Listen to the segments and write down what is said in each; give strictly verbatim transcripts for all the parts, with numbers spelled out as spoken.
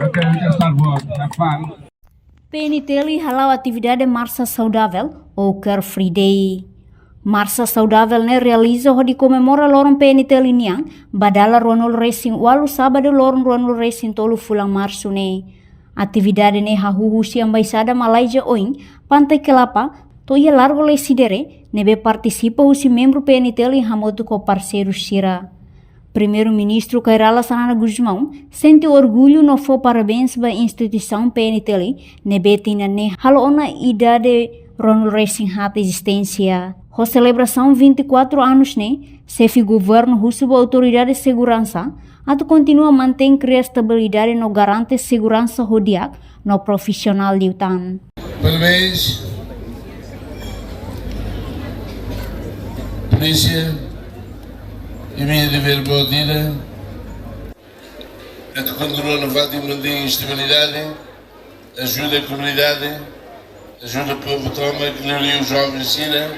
Okay, we can start work. Have fun. P N T L hala'o atividade Marsa Saudavel ou Care Free Day. Marsa Saudavel ne'e realiza hodi komemora loron P N T L nian, ba dala ruanulu resin ualu, sábadu loron ruanulu resin tolu fulan Marsu ne'e. Atividade ne'e hahú husi Embaixada Malázia oin, Pantai Kelapa, to'o iha Largo Lecidere, ne'ebé partisipa husi membru P N T L hamutuk ho parseiru sira. Primeiru-Ministru Kay Rala Xanana Gusmão sente orgullu no fó parabéns ba instituisaun P N T L ne'ebé tinan ne'e halo ona idade ruanulu resin haat ezisténsia. Ho selebrasaun vinte e quatro anos ne'e, xefe governu husu ba autoridade seguransa atu kontinua mantein kria estabilidade no garante seguransa ho di'ak no profisionál liután. Parabéns. Polísia, imi-nia devér boot ida. Atu kontinua nafatin mantein estabilidade, ajuda komunidade, ajuda povu tomak, liuliu joven sira,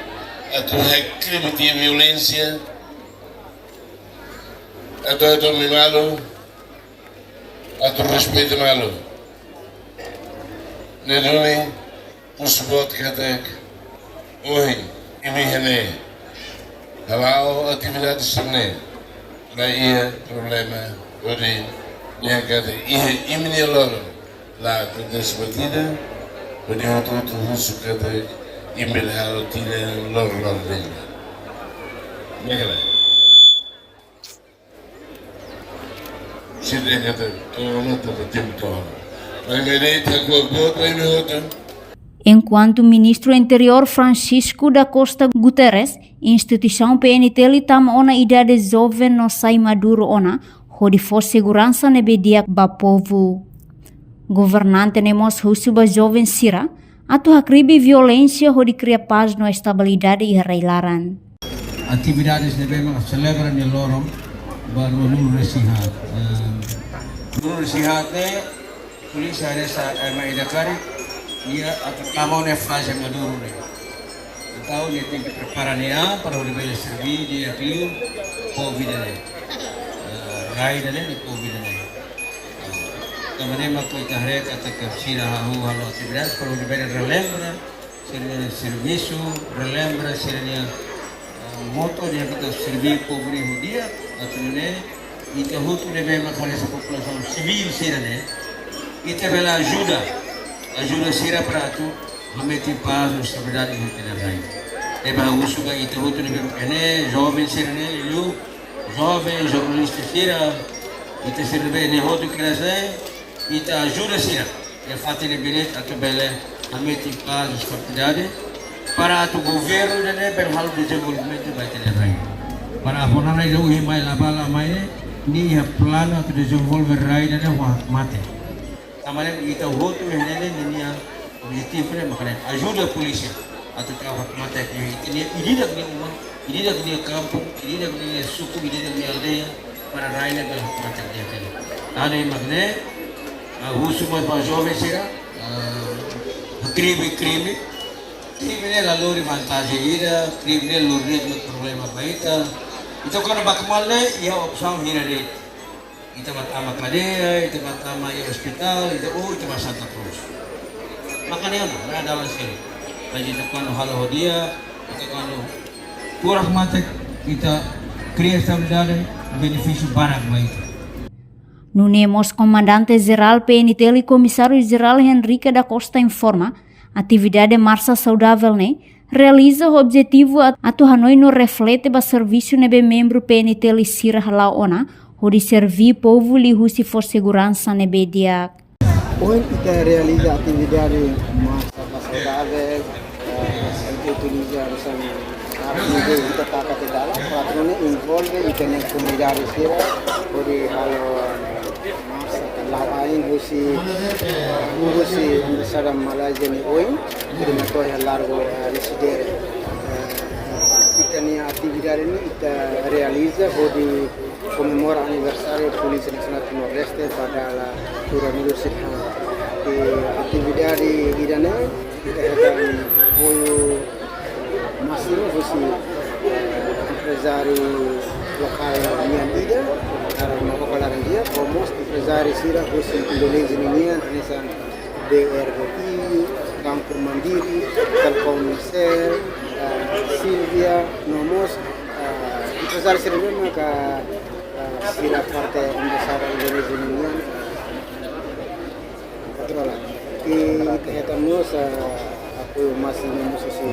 atu hakribi tiha violénsia, atu hatene malu, atu respeita malu. Ne'e duni, husu boot katak ohin imi iha ne'e hala'o atividade sira-ne'e, la iha problema, hodi dehan katak iha imi-nia loron la akontese buat ida, hodi hotu-hotu husu katak imi bele halo tiha loron-loron ne'e. Ne'e ka lae? Sira dehan katak to'o ona to'o tempu to'o ona. Maibé ne'e ita hakmatek boot ba imi hotu. Enkuantu Ministru Interiór Francisco da Costa Guterres, instituisaun P N T L tama ona idade joven no sai maduru ona, hodi fó seguransa ne'ebé di'ak ba povu. Governante ne'e mós husu ba joven sira atu hakribi violénsia hodi kria pás no estabilidade iha rai-laran. Atividades ne'ebé mak selebra nia loron ba ruanulu resin haat. Eh, ruanulu resin haat ne'e, polísia hanesan ema ida karik, nia atu tama ona faze maduru ne'e. Entaun, nia tenke prepara nia an para hodi bele serví di'ak liu povu ida-ne'e. Eh, rai ida-ne'e, no povu ida-ne'e. Eh, tanba ne'e mak ita haree katak sira hahú halo atividades para hodi bele relembra sira-nia servisu, relembra sira-nia, eh, moto ida atu serví povu ida ho di'ak, atu nune'e ita hotu ne'ebé mak hanesan populasaun sivíl sira-ne'e, ita bele ajuda, ajuda sira para atu hametin pás no estabilidade iha ita-nia rai. Ne'ebé ha'u husu ba ita hotu ne'ebé mak iha ne'e, joven sira-ne'e, liuliu joven jornalista sira, ita sira ne'ebé iha ne'e hotu, kera sai, ita ajuda sira iha fatin ne'ebé de'it atu bele hametin pás no estabilidade, para atu governu ida-ne'e bele halo dezenvolvimentu ba ita-nia rai. Para aponan rai ida ohin mai la ba la mai ne'e, nia iha planu atu dezenvolve rai ida-ne'e ho hakmatek. Tanba ne'e ita hotu iha ne'e, ne'e ninia objetivu ne'e mak ne'e, ajuda polísia atu tau hakmatek iha ita-nia, ida-idak nia uma, ida-idak nia kampung, ida-idak nia suku, ida-idak nia aldeia, para rai ne'e bele hakmatek di'ak liu. Tan ne'e mak ne'e, ah, husu mós ba joven sira, ah, hakribi krime. Krime ne'e la lori vantajen ida, krime ne'e lori de'it mak problema ba ita. Entaun, kuandu baku malu ne'e, iha opsaun hira de'it. Ita bá tama kadeia, ita bá tama iha ospitál, ita, ou ita bá Santa Cruz. Maka ne'e ona, la dalan seluk. Mas ita kuandu halo ho di'ak, ita kuandu tuur hakmatek, ita kria estabilidade, benefísiu barak ba ita. Nune'e mós Komandante Jerál P N T L, Komisáriu Jerál Henrique da Costa informa, atividade Marsa Saudavel ne'e realiza ho objetivu at-, atu hanoin no reflete ba servisu ne'ebé membru P N T L sira hala'o ona, hodi serví povu liuhusi fó seguransa ne'ebé di'ak. Ohin ita realiza atividade Marsa Saudavel, eh, ita utiliza hanesan arte ne'ebé ita taka tiha dala, para atu nune'e envolve ita-nia komunidade sira, hodi halo, eh, Marsa, la'o husi, husi Embaixada Malázia nia oin, ita mai to'o iha Largo, eh, Lecidere. Eh, ita-nia atividade ne'e ita realiza hodi komemora aniversáriu Polísia Nasionál Timor-Leste ba dala ruanulu resin haat. I atividade ida-ne'e ita hetan apoiu másimu husi, eh, emprezáriu lokál nian ida, naran Mama Kolar nian, no mós emprezáriu sira husi Indonézia nian, hanesan B R B I, Banku Mandiri, Telkomsel, eh, Silvia, no mós, eh, emprezáriu sira ne'ebé maka, eh, sira parte embaixada Indonézia nian, kontrola. I ita hetan mós, eh, apoiu másimu mós husi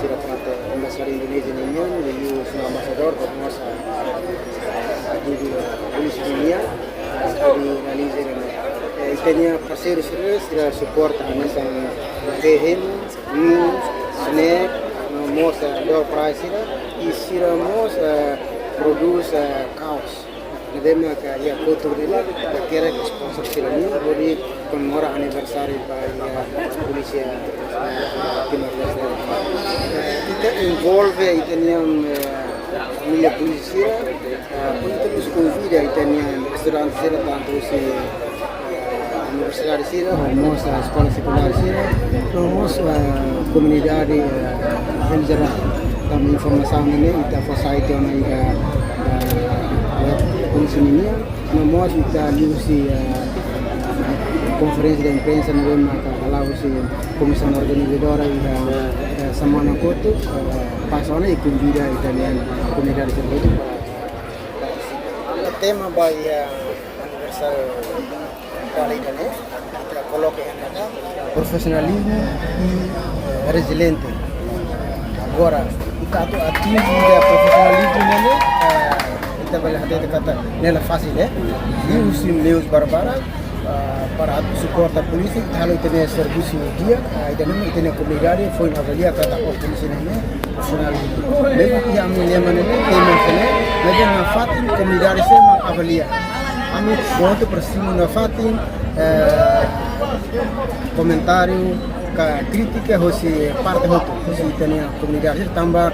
sira parte embaixada Indonézia nian, liuhusi embaixadór, no mós, eh, ajuda polísia nian, hodi realiza ne'e. Eh, ita-nia parseiru sira, sira suporta, hanesan T H M, News, Snack, no mós, eh, Door Prize sira, i sira mós, eh, prodús, eh, kaos. Ne'ebé maka iha kotuk ne'e, ita hakerek sponsor sira nian, hodi komemora aniversáriu ba iha polísia, eh, Timor-Leste. Eh, ita envolve ita-nia, eh, família polísia, eh, hodi ita mós konvida ita-nia estudante sira, tantu husi, eh, universidade sira, no mós, eh, eskola sekundár sira, no mós, eh, komunidade, eh, em jerál. Tanba informasaun ne'e ita fó sai tiha ona iha, eh, eh, polísia nian, no mós ita liuhusi, eh, konferénsia de imprensa ne'ebé maka hala'o husi komisaun organizadora iha, eh, semana kotuk, eh, pasa ona i konvida ita-nia komunidade sira hotu para, para partisipa. Tema ba iha aniversáriu kali ida-ne'e, ita koloka iha ne'e, profesionalizmu i, eh, reziliente. Agora, ita atu atinje profesionalizmu ne'e, eh, ita bele hatete katak ne'e la fasil, eh. Liuhusi meius barak-barak, eh, para atu suporta polísia, ita halo ita-nia servisu di'ak, eh, ita-nia, ita-nia komunidade foin avalia katak, oh, polísia ne'e profesionál. Mezmu iha ami-nia lema ne'e, tema ne'e, maibé nafatin komunidade sira mak avalia. Ami prontu para simu nafatin, eh, komentáriu ka krítika husi parte hotu, husi ita-nia komunidade sira tanba,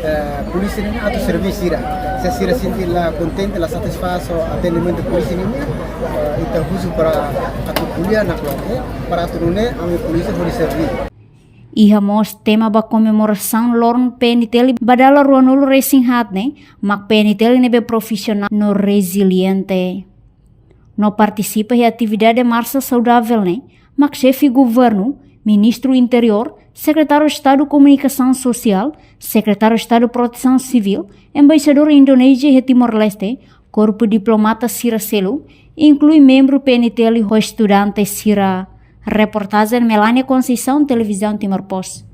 eh, polísia ne'e atu serve sira. Se sira sente la kontente, la satisfás ho atendimentu polísia ne'e, eh, ita husu para atu ko'alia nakloke, para atu nune'e ami polísia hodi serve. Iha mós tema ba komemorasaun loron P N T L ba dala ruanulu-resin-haat ne'e, mak P N T L ne'ebé profisionál no reziliente. No partisipa iha atividade marsa saudavel ne'e, mak Xefe Governu, Ministru Interiór, Sekretáriu Estadu Komunikasaun Sosiál, Sekretáriu Estadu Protesaun Sivíl, Embaixadór Indonézia iha Timor-Leste, korpu diplomata sira seluk, inklui membru P N T L ho estudante sira. Reportajen Melania Conceição, Televizaun Timor Post.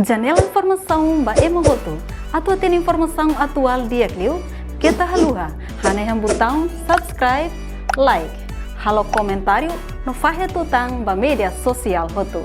Janela informasaun ba ema hotu. Atu hatene informasaun atuál di'ak liu, keta haluha hanehan butaun subscribe, like, halo komentáriu no fahe tutan ba média sosiál hotu.